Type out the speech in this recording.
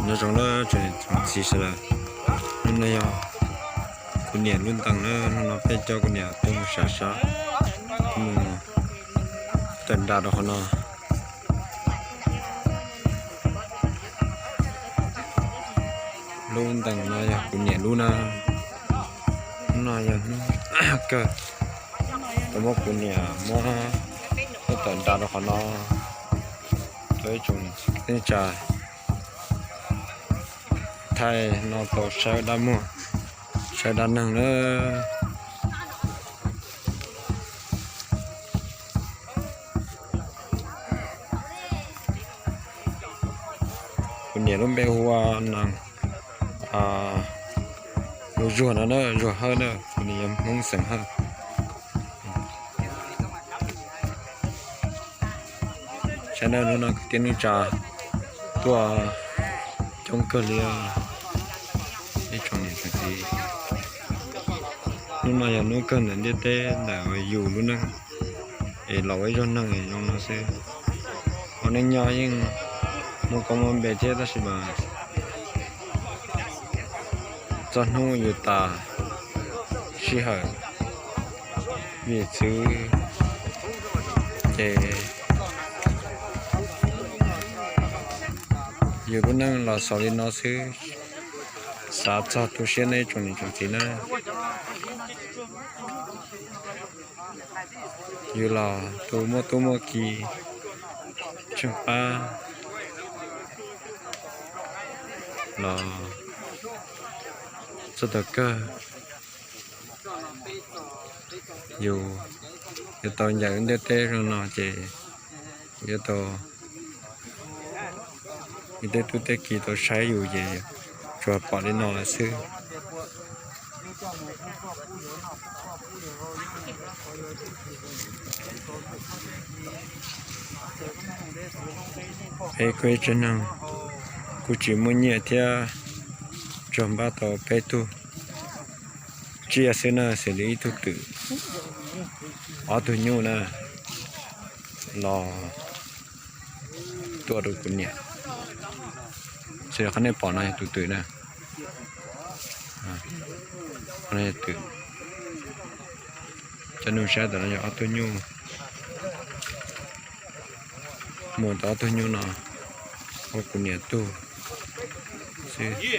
Nyob zoo na tsoom niam tsoom txiv sawv daws, hnub no yog kuv niam lub ntees na, hnub no peb coj kuv niam tuaj mus sam sab, tuaj mus tawm nram rau qhov no. Lub ntees no yog kuv niam lub na, hnub no yog hnub kawg, tau muab kuv niam muab tuaj tawm nram rau qhov no, rau ib tsoom neej tsa thaij no tau saib dab muag, saib dab neeg na. Kuv niam lub npe hu ua Nees, lus Zuag no na, Zuag Hawj na, kuv niam yog Hmoob xeem Hawj. Saib na, hnub no kwv tij neej tsa tuaj coob kawg li. Ib tsoom niam tsoom txiv, hnub no yog hnub kawg ntawm ntiaj teb ntawm yus lub neej, es los ua ib zaug neeg zoo no xwb. Ua neej nyob yeej muaj koob muaj npe thiab tab sis mas txog hnub yus tas sij hawm, vim txwv ces yus lub neej los xaus li no xwb. Xav txog tu siab nej tsoom niam tsoom txiv na. Yus los tu muaj tub muaj ki, tsheej pab los txog thaum kawg yus yuav tau ncaim lub ntiaj teb zoo no ces yuav tau, yus tej tub tej ki tau saib yus ces tsuas pom li no lawm xwb. Peb kuj ib tsev neeg kuj tsis muaj nyiaj thiab, tsuas npaj tau peb tug tsiaj xwb na, xws li ib tug twm, ob tug nyuj na, los tuaj rau kuv niam. Xws li qhov nej pom no yog tus twm na, qhov no yog twm. Cov nug saib tom no yog ob tug nyuj, mus tau ob tug nyuj no ua kuv niam tug xwb.